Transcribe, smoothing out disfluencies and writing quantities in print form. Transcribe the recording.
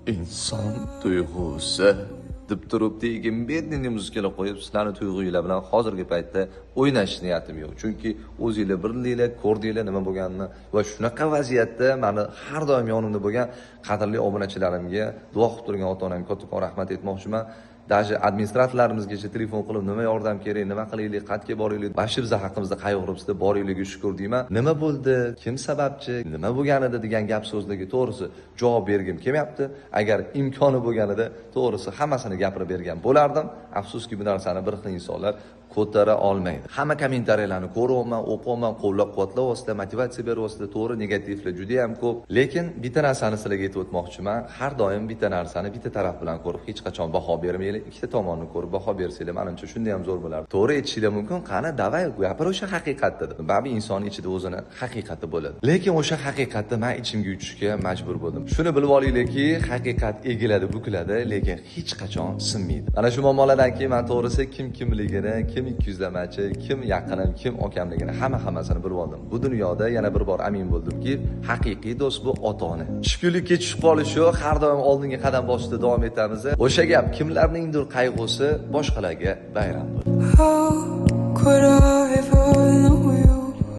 Inson tuyg'usi deb turib, tagiga медленный muzikani qo'yib, sizlarni tuyg'unglar bilan hozirgi paytda o'ynash niyatim yo'q. Chunki o'zinglar bildinglar, ko'rdinglar nima bo'lganini va shunaqa vaziyatda mani har doim yonimda bo'lgan qadrli obunachilarimga, duo qilib turgan ota-onamga kattakon rahmat aytmoqchiman. Даже administratorlarimizgacha telefon qilib, nima yordam kerak, nima qilaylik, qayerga boraylik, вообще biza haqimizda qayg'uribsizlar, boringlarga shukur deyman. Nima bo'ldi, kim sababchi, nima bo'lgan edi degan gap so'zlarga, to'g'risi, javob bergim kelmayapti. Agar imkoni bo'lganida, to'g'risi, hammasini gapirib bergan bo'lardim. Afsuski, bu narsani bir xil insonlar ko'tara olmaydi. Hamma kommentariyalarni ko'ryapman, o'qiyapman, qo'llab quvvatlayapsizlar, motivatsiya beryapsizlar. To'g'ri, negativlar juda ham ko'p, lekin bitta narsani sizlarga aytib o'tmoqchiman: har doim bitta narsani bitta taraf bilan ko'rib hech qachon baho bermanglar. Ikkita tomonni ko'rib baho bersanglar, manimcha, shunda ham zo'r bo'lardi. To'g'ri, aytishinglar mumkin: "Qani, давай, gapir o'sha haqiqatni", deb. Baribir inson ichida o'zini haqiqati bo'ladi, lekin o'sha haqiqatni man ichimga yutishga majbur bo'ldim. Shuni bilib olinglarki, haqiqat egiladi, bukiladi, lekin hech qachon sinmaydi. Mana shu muammolardan keyin man, to'g'risi, kim kimligini, kim ikkiyuzlamachi, kim yaqinim, kim okamligini, hamma hammasini bilib oldim. Bu dunyoda yana bir bor amin bo'ldimki, haqiqiy do'st bu ota ona. Tushkunlikka tushib qolish yo'q, har doim oldinga qadam bosishda davom etamiz. O'sha gap, kimlarningdir qayg'usi boshqalarga bayram bo'ladi. How could I ever know you?